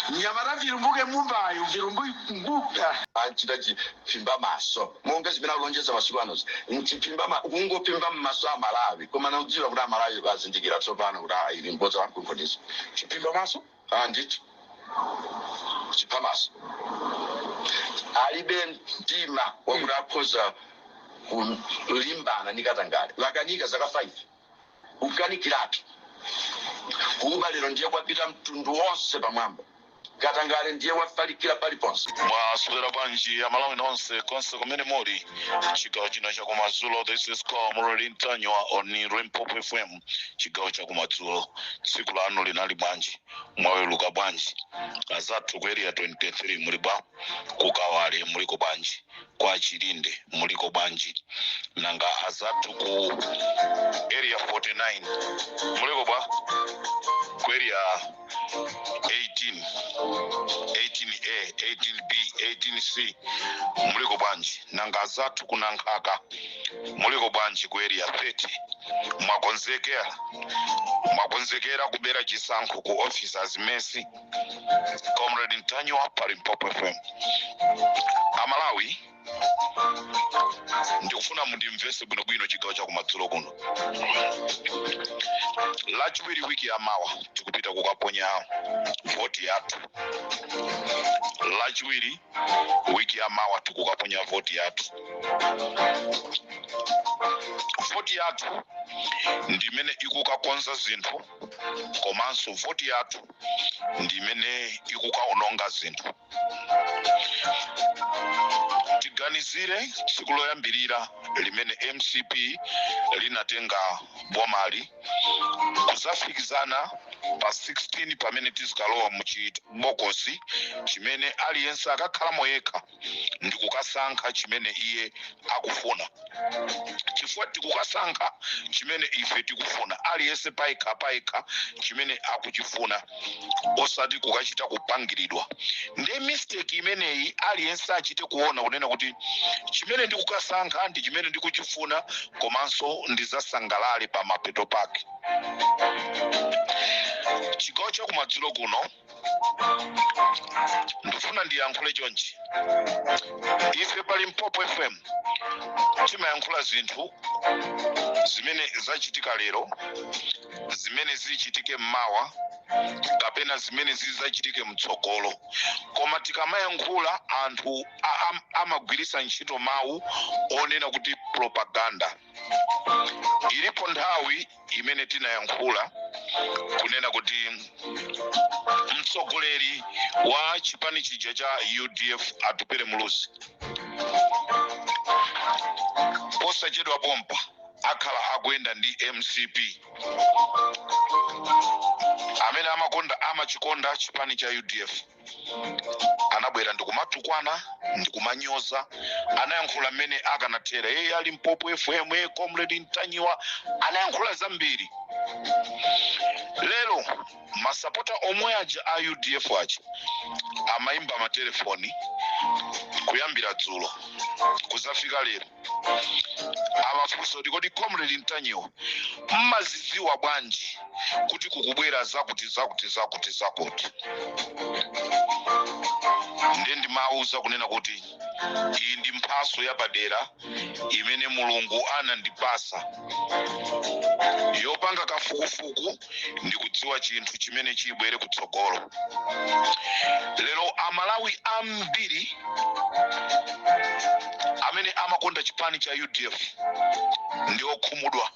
Mnyamata Virumbuke Mumbayo Virumbuka Achita chiphimba maso monga zimene akulonjeza masiku anozi nchiphimba kungophimba mmaso a Malawi, koma nakudziwa kuti Amalawi azindikira tsopano kuti ah, ili mbodza wamkunkhunizo. Chiphimba maso. Ah, ndithu chipha maso, alibe mtima wakuti akhoza kulimbana ndi katangale. Vakanika zaka 5 kukanikiratu kuba, lero ndiye kwapita mtundu wonse pamwamba, katangale ndiye wafalikira paliponse. Mwaswera bwanji Amalawi nonse konse kumene muli chigawo chino chakumadzulo? This is Comrade Ntanyiwa on Limpopo FM, chigawo chakumadzulo. Tsiku lanu linali bwanji? Mwaweruka bwanji? Azathu ku Area 23 muli bwa? Kukawale muliko bwanji? Kwa Chilinde muliko bwanji? Nanga azathu ku Area 49 muliko bwa? Ku Area 18, 18A, 18B, 18C muliko bwanji? Nanga azathu ku Nankhaka muliko bwanji? Ku Area 30 mwakonzekera? Mwakonzekera kubera chisankho ku officers mess? Comrade Ntanyiwa pa Limpopo FM. Amalawi, ndikufuna mundimvese bwinobwino chigawo cha kumadzulo kuno. Lachiwiri wiki ya mawa tikupita kukaponya voti yathu. Lachiwiri wiki ya mawa tikukaponya voti yathu. Voti yathu ndimene ikukakonza zinthu, komanso voti yathu ndimene ikukaononga zinthu. Tiganizire tsiku loyambirira limene MCP linatenga bomali kuzafikizana pa 16, pamene tizikalowa mu chibokosi chimene aliyense akakhalamo yekha ndi kukasankha chimene iye akufuna, chifukwa tikukasankha chimene ife tikufuna, aliyense payekha payekha chimene akuchifuna, osati kukachita kupangiridwa. Ndi mistake imeneyi, aliyense achite kuona kunena kuti chimene ndikukasankha ndi chimene ndikuchifuna, komanso ndizasangalale pa mapeto pake. Chigawo chakumadzulo kuno ndifuna ndiyankhule chonchi. Ife pa Limpopo FM timayankhula zinthu zimene zachitika lero, zimene zichitike mmawa, kapena zimene zidzachitike mtsogolo. Koma tikamayankhula, anthu amagwiritsa ntchito mawu onena kuti propaganda. Ilipo nthawi imene tinayankhula kunena kuti mtsogoleri wa chipani chija cha UDF, Atupele Muluzi, posachedwa pompa akhala akuyenda ndi MCP. Amene amakonda, amachikonda chipani cha UDF anabwera ndikumatukwana, ndikumanyoza, anayankhula mmene akanathera. Eye a Limpopo FM, e Comrade Ntanyiwa anayankhula zambiri. Lero masapota omwe aja a UDF aja amayimba matelefoni kuyambira dzulo kuzafika lero, amafunsa kuti kodi Comrade Ntanyiwa mmazidziwa bwanji kuti kukubwera zakuti zakuti zakuti zakuti? Ndiye ndimawuza kunena kuti iyi ndi mphaso yapadera imene Mulungu anandipasa yopanga kafukufuku ndi kudziwa chinthu chimene chibwere kutsogolo. Lero Amalawi ambiri amene amakonda chipani cha UDF ndi okhumudwa,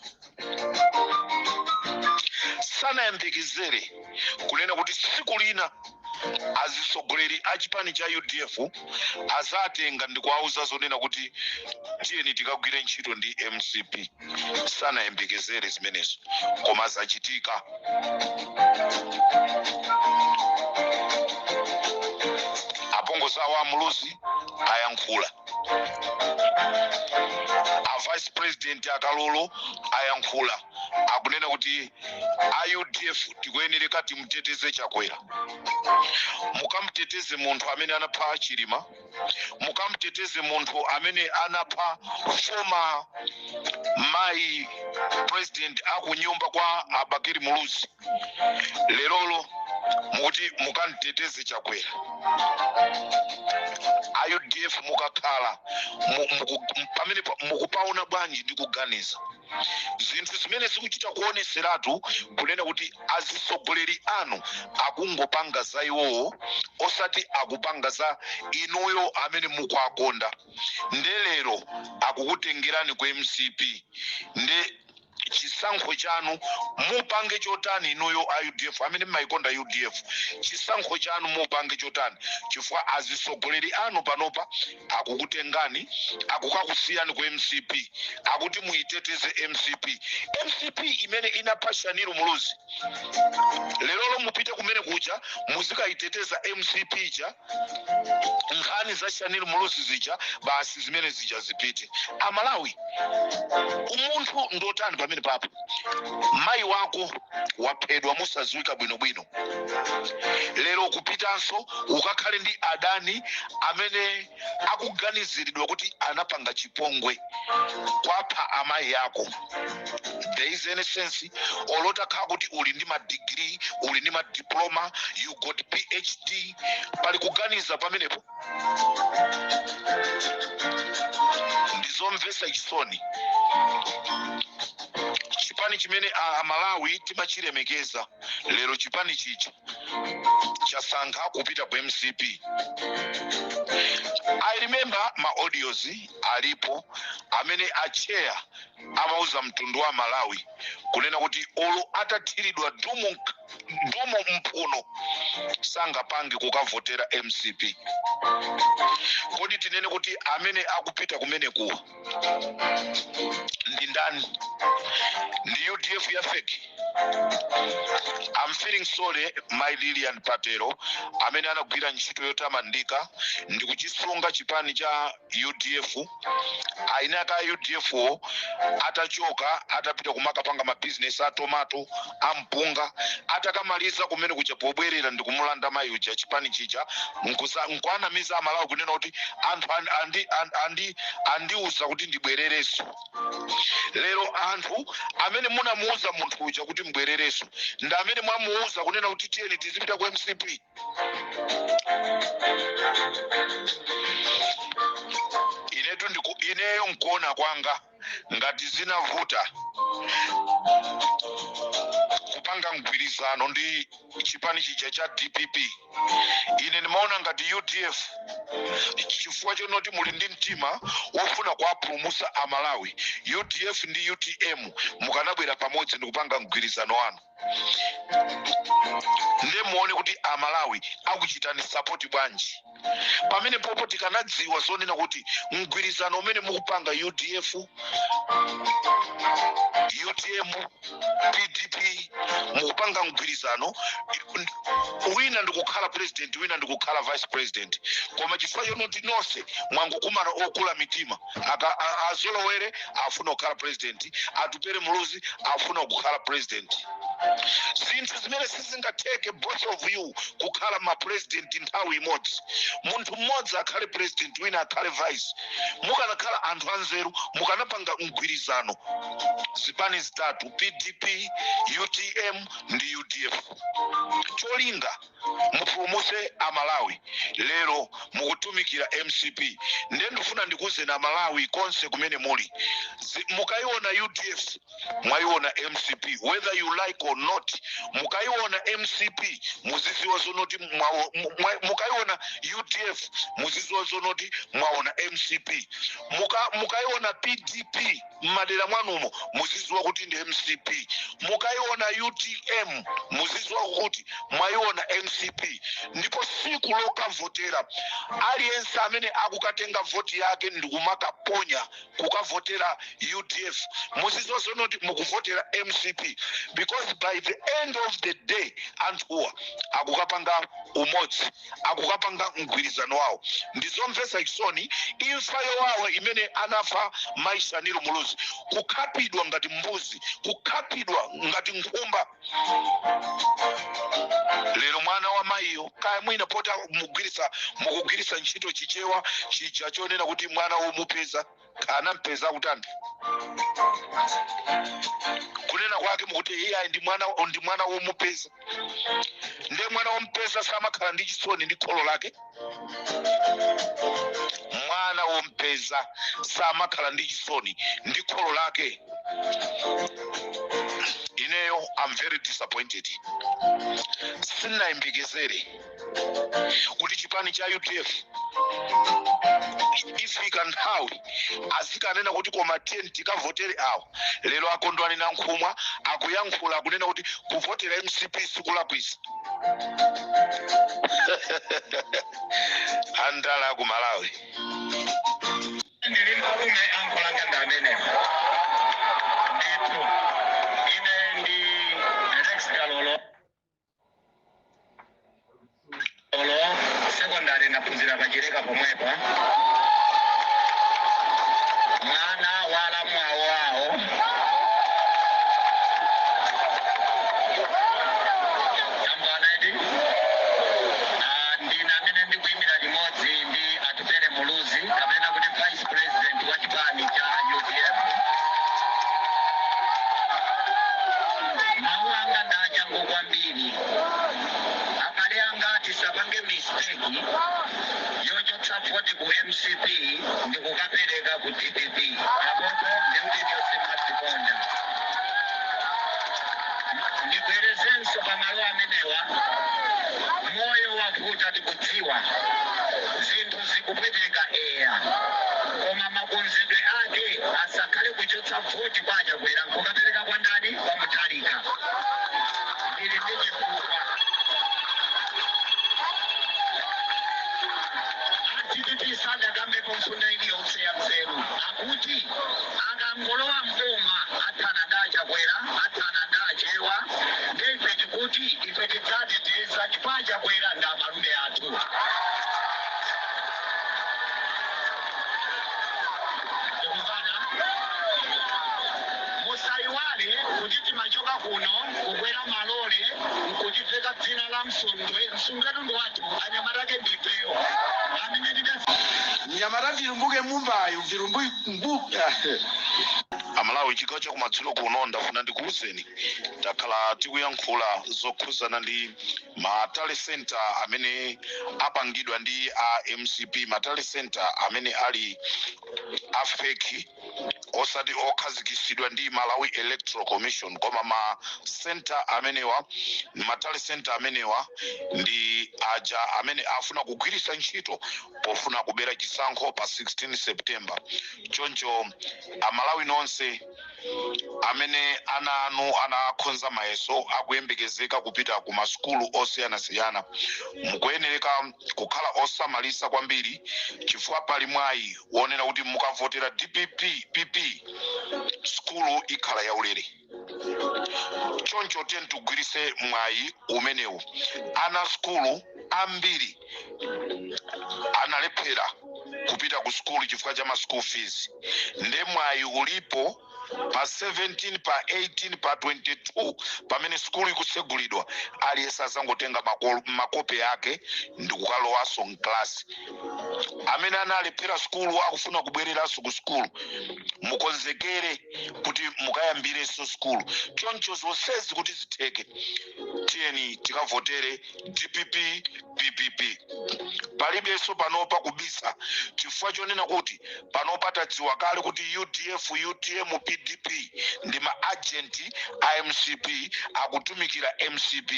sanayembekezere kunena kuti tsiku lina azitsogoleri a chipani cha UDF azatenga ndi kuwauza zonena kuti tiyeni tikagwire ntchito ndi MCP. Sanayembekezere zimenezo, koma zachitika. Apongozi awo a Muluzi ayankhula, a Vice President Akalolo ayankhula, akunena kuti a UDF tikuyenereka timuteteze Chakwera. Mukamuteteze munthu amene anapha Chilima, mukamuteteze munthu amene anapha former mayi president akunyumba kwa Abakiri Muluzi, lerolo mukuti mukamteteze Chakwera. A UDF mukakhala pamene mukupaona bwanji ndi kuganiza zinthu zimene zikuchita kuoneseratu kunena kuti azisogoleri anu akungopanga za iwowo, osati akupanga za inuyo amene mukuakonda? Nde lero akukutengerani ku MCP, nde chisankho chanu mupange chotani inuyo a UDF amene mmayikonda UDF? Chisankho chanu mupange chotani? Chifukwa azisogoleri anu panopa akukutengani, akukakusiyani ku MCP, akuti muyiteteze MCP, MCP imene inapha Shanil Muluzi. Lerolo mupite kumene kuja muzikayiteteza MCP ija, nkhani za Shanil Muluzi zija basi zimene zija zipite. Amalawi, umunthu ndotani pamene papo? Mayi wako waphedwa musadziwika bwinobwino, lero kupitanso ukakhale ndi adani amene akuganiziridwa kuti anapanga chipongwe kwapha amayi ako. There is any sense? Olo utakhala kuti uli ndi madigiri, uli ndi madiploma, you got PhD, pali kuganiza pamenepo? Ndizomvetsa chisoni. Chipani chimene Amalawi timachilemekeza, lero chipani chija chasankha kupita ku MCP. I remember ma audios alipo amene acheya amauza mtundu wa Malawi kunena kuti olo atathiridwa dumu dumu mphuno sangapange kukavotera MCP. Kodi tinene kuti amene akupita kumenekuwa ndi ndani? Ndi UDF ya fake? I'm feeling sorry my Lilian Patero amene anagwira ntchito yotamandika ndi kuchisunga chipani cha UDF. Eni ake a UDF wo atachoka, atapita kumakapanga mabizinesi a tomato, a mpunga, atakamaliza kumene kuja, pobwerera ndikumulanda mayi uja chipani chija, nkuanamiza Amalawi kunena kuti anthu andiuza kuti ndibwererenso. Lero anthu amene munamuuza munthu uja kuti mbwererenso ndi amene mwamuuza kunena kuti tiyeni tizipita ku MCP. Inetu ineyo nkuona kwanga ngati zinavuta kupanga mgwirizano ndi chipani chija cha DPP, ine ndimaona ngati UDF, chifukwa chonoti muli ndi mtima wofuna kuwapulumutsa Amalawi, UDF ndi UTM mukanabwera pamodzi ndi kupanga mgwirizano wanu, nde muone kuti Amalawi akuchitani sapoti bwanji. Pamene popo tikanadziwa zonena kuti mgwirizano umene mukupanga UDF, UTM, PDP, mukupanga mgwirizano, wina ndikukhala president, wina ndikukhala vice president, koma chifukwa chonoti nonse mwangokumana okula mitima, azolowere afuna kukhala president, Atupele Muluzi afuna kukhala president, zinthu zimene sizingatheke both of you kukhala ma president nthawi imodzi. Munthu mmodzi akhale president, wina akhale vice. Mukanakhala anthu anzeru mukanapanga mgwirizano zipani zitatu, PDP, UTM ndi UDF, cholinga mupulumuse Amalawi. Lero mukutumikira MCP. Nde ndifuna ndikuuzeni Amalawi konse kumene muli, mukayiona UDF mwayiona MCP, whether you like or not. Mukayiona MCP muziziwa zonoti mukayiona UDF muziziwa zonoti mwaona MCP. Mukayiona PDP Mmadera mwanumo muziziwa kuti ndi MCP. Mukayiona UTM muziziwa kuti mwayiona MCP. Ndipo siku lokavotera, aliyense amene akukatenga voti yake ndikumakaponya kukavotera UDF, muziziwa zonoti mukuvotera MCP, because by the end of the day anthuwa akukapanga umodzi, akukapanga mgwirizano wawo. Ndizomvetsa chisoni imfa yowawa imene anafa Mayi Shanil Muluzi, kukhapidwa ngati mbuzi, kukhapidwa ngati nkhumba. Lero mwana wa mayiyo, kaya mwina pota mukugwiritsa ntchito Chichewa chija chonena kuti mwana womupeza anampeza kutani, kunena kwake mukuti iye ndi mwana womupeza. Ndiye mwana wompeza samakhala ndi chisoni ndi kholo lake? Mwana wompeza samakhala ndi chisoni ndi kholo lake? Ineyo I'm very disappointed. Sindinayembekezere kuti chipani cha UDF ifika nthawi azikanena kuti koma tiye tikavotere awo. Lero akondwani Nankhumwa akuyankhula, akunena kuti kuvotera MCP sikulakwisa. Andala aku Malawi. Ndili malume ankolanga ndi amenewo ndithu. Ine ndi Rex Kalolo olo sekondari naphunzira pachileka pomwepa, mwana wa alamu awo awo. Tambwana iti. Ah, ndine amene ndikuyimira limodzi ndi Atupele Muluzi, kapena kuti vice president wa chipani cha UDF. Mawu anga ndachangu kwambiri. Abale anga, tisapange mistake yochotsa voti ku MCP ndikukapereka ku DPP. Apopo ndikuti ndiyonse mmadzikonda. Ndibwerezenso pamalo amenewa, moyo wavuta, tikudziwa zinthu zikupweteka, eya, koma makonzedwe ake asakhale kuchotsa voti kwa Achakwera nkukapereka kwa ndani? Kwa Mutharika. Ili ndi chifukwa a DPP sadakambepo mfundo iliyonse ya nzeru. Akuti akangolowa mboma athana ndi Achakwera, athana ndi Achewa. Ndife tikuti ife tidzateteza chifukwa Achakwera ndi amalume athu. Tikumvana? Musayiwale kuti timachoka kuno kukwera malole nkutiveka dzina la Msundwe. Msundwetu ndi wathu, anyamata ake ndifeyo amene tida Mnyamata Virumbuke Mumbayo Virumbuke. Amalawi, chigawo chakumadzulo kuno ndafuna ndikuwuzeni, takhala tikuyankhula zokhuzana ndi ma tally center amene apangidwa ndi a MCP, ma tally center amene ali a fake, osati okhazikisidwa ndi Malawi Electoral Commission, koma ma center amenewa, ma tally center amenewa ndi aja amene afuna kugwiritsa ntchito pofuna kubera chisankho pa 16 September. Choncho Amalawi nonse amene ana anu anakhonza mayeso, akuyembekezeka kupita ku masukulu osiyanasiyana, mukuyenereka kukhala osamalisa kwambiri, chifukwa pali mwayi wonena kuti mukavotera DPP PP, sukulu ikhala yaulere. Choncho tiye tigwirise mwayi umenewu. Ana sukulu ambiri analephera kupita ku sukulu chifukwa cha ma school fees. Nde mwayi ulipo pa 17, pa 18, pa 22, pamene sukulu ikusegulidwa, aliyense azangotenga makope ake ndikukalowanso mklasi. Amene analephera sukulu akufuna kubwereranso ku sukulu, mukonzekere kuti mukayambirenso sukulu. Choncho zonsezi kuti zitheke, tiyeni tikavotere DPP PPP. Palibenso panopa kubisa, chifukwa chonena kuti panopa tadziwa kale kuti UDF, UTM, PDP ndi ma agent a MCP, akutumikira MCP.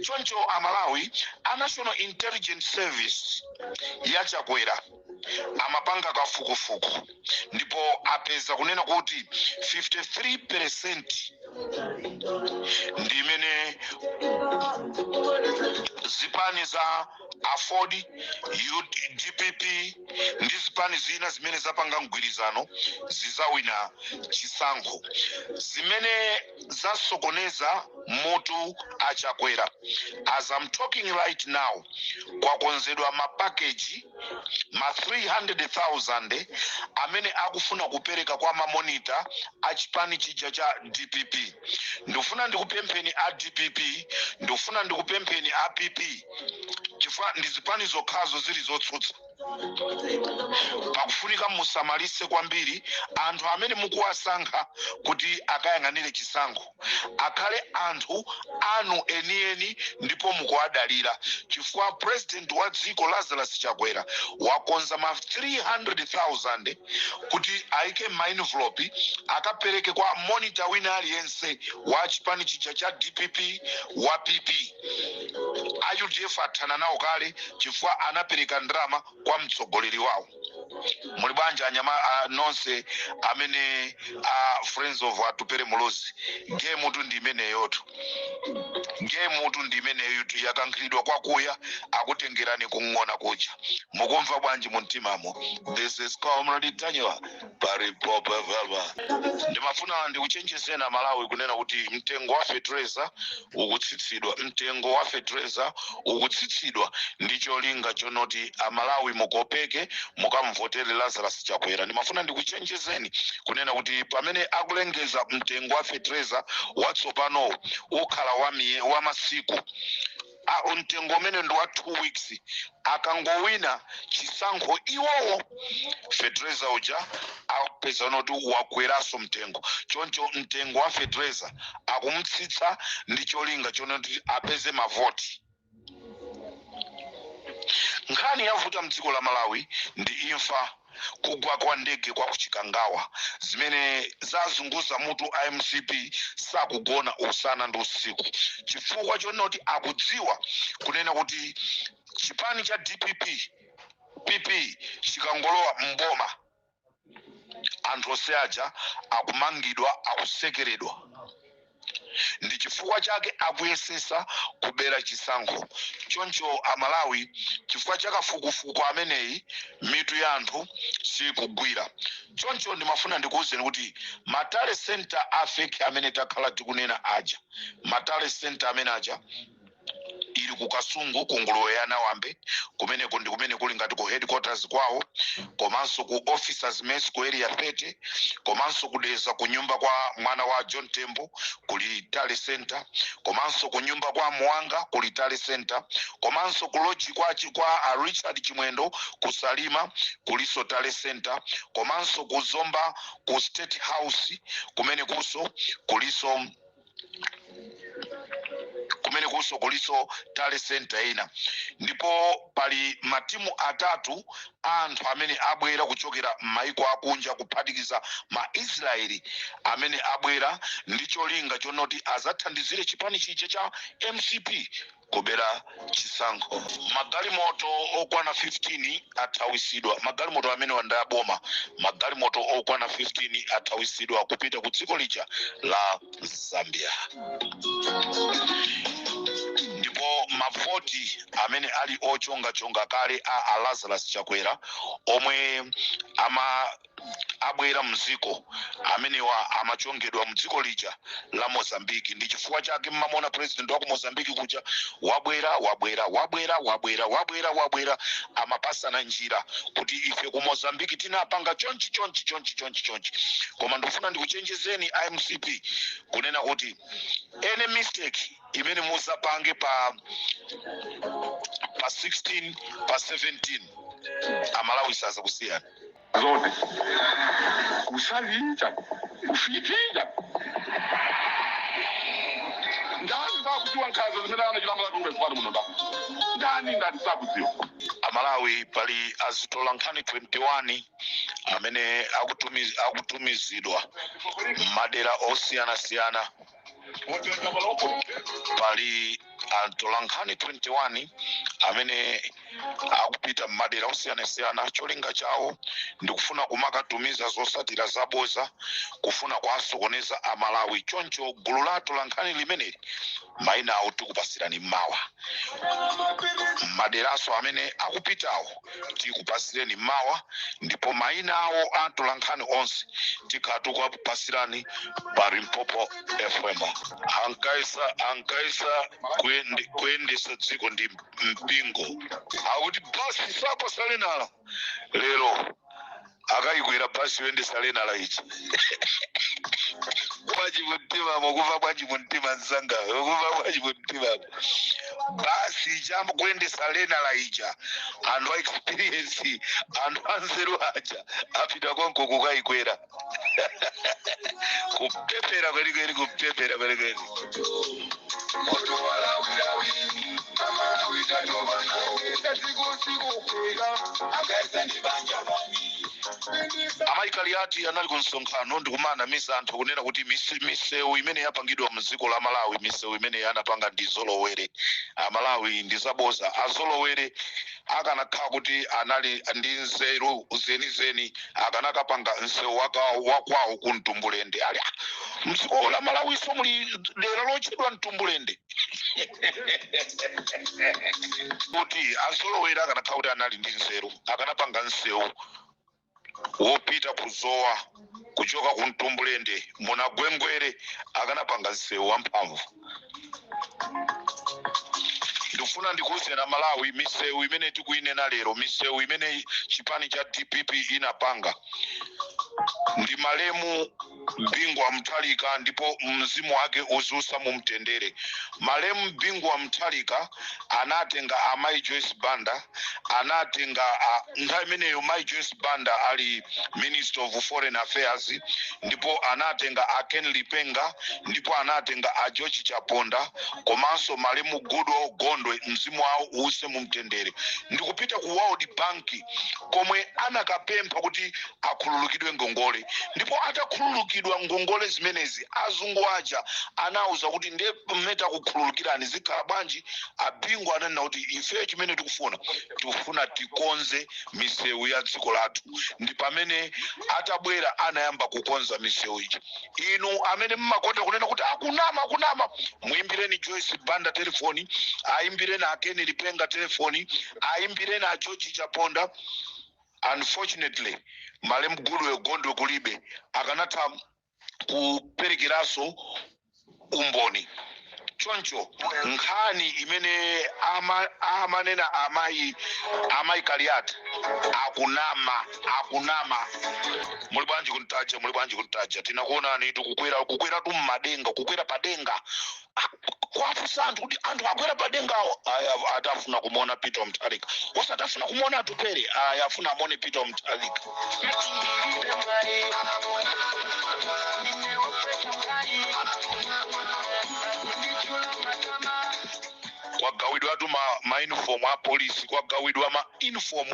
Choncho Amalawi, a National Intelligence Service yachakwera Amapanga kafukufuku ndipo apeza kunena kuti 53% ndi imene zipani za AFORD, DPP ndi zipani zina zimene zapanga mgwirizano zizawina chisankho. Zimene zasokoneza mutu aChakwera, as I'm talking right now, kwakonzedwa ma package ma 300,000 amene akufuna kupereka kwa ma monitor a chipani chija cha DPP. Ndikufuna ndikupempheni a DPP, ndikufuna ndikupempheni a PP, chifukwa ndi zipani zokhazo zili zotsutsa. Pakufunika musamalise kwambiri anthu amene mukuwasankha kuti akayang'anire chisankho, akhale anthu anu enieni ndipo mukuwadalira, chifukwa president wa dziko Lazarus Chakwera wakonza ma 300,000 kuti ayike ma envelope, akapereke kwa monitor wina aliyense wa chipani chija cha DPP, wa PP. A UDF athana nawo kale chifukwa anapereka ndalama kwa mtsogoleri wawo. Muli bwanji anyama nonse amene a Friends of Atupere Muluzi? Game tu ndi imeneyotu, game tu ndi imeneyotu, yakankhiridwa kwakuya, akutengerani kung'ona kuja. Mukumva bwanji mu mtimamo? This is Comrade Ntanyiwa pa Limpopo FM. Ndimafuna ndikuchenjezeni Malawi kunena kuti mtengo wa fetereza ukutsitsidwa. Mtengo wa fetereza ukutsitsidwa ndi cholinga chonoti Amalawi mukopeke, mukamvotere Lazarus Chakwera. Ndimafuna ndikuchenjezeni kunena kuti pamene akulengeza mtengo wa fetereza watsopanowu, ukhala wa masiku a mtengo umene ndi wa 2 weeks. Akangowina chisankho iwowo, fetereza uja apeza noti wakweranso mtengo. Choncho mtengo wa fetereza akumutsitsa ndi cholinga chonoti apeze mavoti. Nkhani yavuta mdziko la Malawi ndi imfa, kugwa kwa ndege kwa kuChikangawa, zimene zazunguza mutu a MCP. Sakugona usana ndi usiku chifukwa chonoti akudziwa kunena kuti chipani cha DPP, PP chikangolowa mboma, anthu onse aja akumangidwa, akusekeredwa. Ndi chifukwa chake akuyesesa kubera chisankho. Choncho Amalawi, chifukwa cha kafukufuku ameneyi, mitu ya anthu sikugwira. Choncho ndimafuna ndikuwuzeni kuti ma tally center a fake amene takhala tikunena aja, ma tally center amene aja ili ku Kasungu, ku Nguluwe ya Nawambe, kumeneko ndi kumene kuli ngati ku headquarters kwawo, komanso ku Officers Mess ku Area 30, komanso kuDeza, ku nyumba kwa mwana wa John Tembo kuli tally center, komanso ku nyumba kwa Mwanga kuli tally center, komanso ku lodge kwa a Richard Chimwendo ku Salima kuliso tally center, komanso ku Zomba ku State House kumene kuso kuliso tally center ina. Ndipo pali matimu atatu a anthu amene abwera kuchokera m'maiko akunja, kuphatikiza ma Israeli, amene abwera ndi cholinga chonoti azathandizire chipani chija cha MCP kubera chisankho. Magalimoto okwana 15 athawisidwa. Magalimoto amene wanda aboma, magalimoto okwana 15 athawisidwa kupita ku dziko lija la Zambia. Ndipo mavoti amene ali ochongachonga kale a Lazarus Chakwera omwe ama abwera mdziko, amenewa amachongedwa mdziko lija la Mozambiki. Ndi chifukwa chake mmamona president wa ku Mozambiki kuja wabwera, wabwera, wabwera, wabwera, wabwera, wabwera. Amapasana njira kuti ife ku Mozambiki tinapanga chonchi, chonchi, chonchi, chonchi, chonchi. Koma ndikufuna ndikuchenjezeni iMCP kunena kuti any mistake imene muzapange pa 16, pa 17, Amalawi sazakusiyani. Zote kusalija kufitinja ndani sakudziwa nkhanza zimene anachita tume pano muno ndani ndani sakudziwa. Amalawi, pali azitola nkhani 21 amene akutumizidwa madera osiyanasiyana. Pali Atolankhani 21 amene akupita m'madera osiyanasiyana, cholinga chawo ndikufuna kumakatumiza zosatira zaboza, kufuna kuwasokoneza Amalawi. Choncho gulu la atolankhani limeneli, mayina awo tikupasirani mawa. Maderaso amene akupitawo tikupasireni mawa, ndipo mayina awo atolankhani onse tikhala tikupasirani pa Limpopo FM. Ankaisa kuyendesa dziko ndi mpingo, akuti basi saposa learner. Lero akayikwera basi yoyendesa learner ichi. Bwanji mumtima mukuva bwanji mumtima mzanga? Mukuva bwanji mumtima? Basi chamba kuyendesa learner ija, anthu a experience, anthu anzeru aja apita konko kukayikwera. Kupepera kwelikweli, kupepera kwelikweli. Moto walawilawi, Amalawi tatopa nawo. Siku akaisa ndi banja lani. Amayi Kaliati anali ku msonkhano ndikumanamiza anthu kunena kuti misewu imene yapangidwa mdziko la Malawi, misewu imene anapanga ndi zolowere. Amalawi, ndi zaboza. Azolowere akanakhala kuti anali ndi nzeru zenizeni, akanakapanga msewu wakwawo ku Mtumbulende. Ali mdziko la Malawiso muli dera lotchedwa Mtumbulende. Kuti azolowere akanakhala kuti anali ndi nzeru, akanapanga msewu wopita kuzowa kuchoka ku Mtumbulende munagwengwere, akanapanga msewu wamphamvu. Ndikufuna ndikuwuzeni Malawi, misewu imene tikuyinena lero, misewu imene chipani cha DPP inapanga ndi malemu Bingu wa Mutharika, ndipo mzimu wake uziusa mumtendere. Malemu Bingu wa Mutharika anatenga amayi Joyce Banda, anatenga nthawi imeneyo mayi Joyce Banda ali Minister of Foreign Affairs, ndipo anatenga a Ken Lipenga, ndipo anatenga a George Chaponda, komanso malemu Goodall Gondwe, mzimu wawo uuse mumtendere, ndikupita ku World Bank komwe anakapempha kuti akhululukidwe ngongole. Ndipo atakhululukidwa ngongole zimenezi, azungu aja anawuza kuti, "Ndiye mmene takukhululukirani, zikhala bwanji?" Abingu ananena kuti, "Ife chimene tikufuna, tikufuna tikonze misewu ya dziko lathu." Ndi pamene atabwera anayamba kukonza misewu ija. Inu amene mmakonda kunena kuti akunama, akunama, muimbireni Joyce Banda telefoni, ayimbireni Akeni Lipenga telefoni, ayimbireni a George Chaponda. Unfortunately, malemu Goodall Gondwe kulibe, akanatha kuperekeranso umboni. Choncho nkhani imene amanena amayi Kaliati, akunama, akunama. Muli bwanji kuntaja? Muli bwanji kuntaja? Tinakuonani tikukwera, kukwera tu mmadenga, kukwera padenga. Ah, kwafunsa anthu kuti anthu akwera padengawo, aya atafuna kumuona Peter Mutharika, osatafuna kumuona Atupere, aya afuna amone Peter Mutharika. Kwagawidwatu ma uniform a polisi, kwagawidwa ma uniform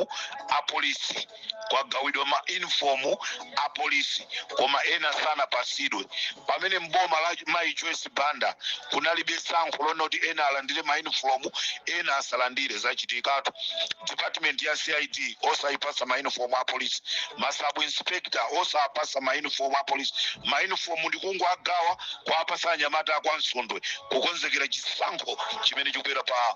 a polisi, kwagawidwa ma uniform a polisi, koma ena sanapasidwe. Pamene mboma la mayi Joyce Banda kunalibe sankho lonoti ena alandire ma uniform, ena asalandire. Zachitikatu. Department ya CID osayipasa ma uniform a polisi, ma sub inspector osapasa ma uniform a polisi. Ma uniform ndikungoagawa kuapasa anyamata akwa Msundwe, kukonzekera chisankho chimene chikubwera pa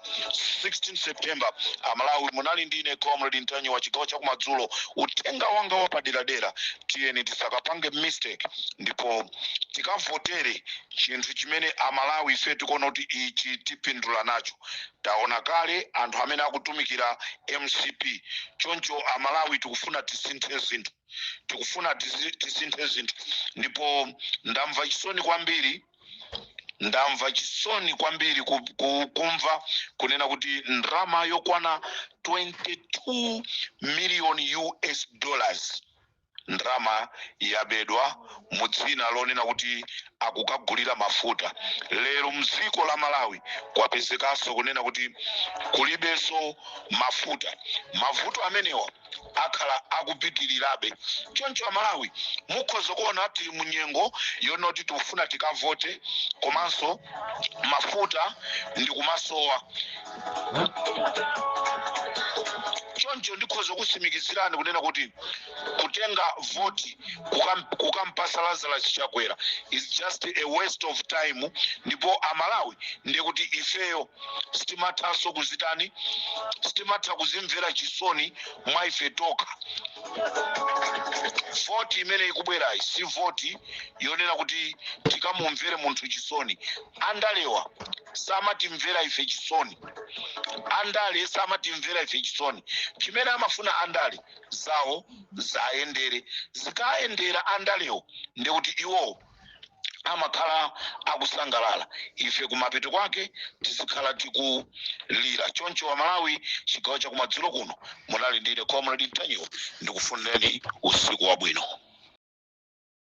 16 September. Amalawi, munali ndine Comrade Ntanyiwa, chigawo chakumadzulo. Uthenga wanga wapaderadera, tiyeni tisakapange mistake ndipo tikavotere chinthu chimene Amalawi ife tikuona kuti ichi tipindula nacho. Taona kale anthu amene akutumikira MCP. Choncho Amalawi, tikufuna tisinthe zinthu, tikufuna tisinthe zinthu. Ndipo ndamva chisoni kwambiri, ndamva chisoni kwambiri kumva kunena kuti ndrama yokwana 22 million US dollars, ndrama yabedwa mu dzina lonena kuti akukagulira mafuta. Lero mdziko la Malawi kwapezekanso kunena kuti kulibenso mafuta. Mavuto amenewa Akhala akupitirirabe choncho. Amalawi, mukhoza kuona tili munyengo yonoti tikufuna tikavote, komanso mafuta ndi kumasowa. Choncho ndikhoza kutsimikizirani kunena kuti kutenga voti kukampasa Lazarus Chakwera is just a waste of time. Ndipo Amalawi, ndiye kuti ifeyo sitimathanso kuzitani, sitimatha kuzimvera chisoni mwa ife tokha. Voti imene ikubwerayi si voti yonena kuti tikamumvere munthu chisoni. Andalewa samatimvera ife chisoni, andale samatimvera ife chisoni. Chimene amafuna andale, zawo zayendere. Zikayendera andalewo, ndekuti iwowo amakhala akusangalala, ife kumapeto kwake tizikhala tikulira. Choncho Amalawi, chigawo chakumadzulo kuno munali ndine Comrade Ntanyiwa. Ndikufunireni usiku wabwino.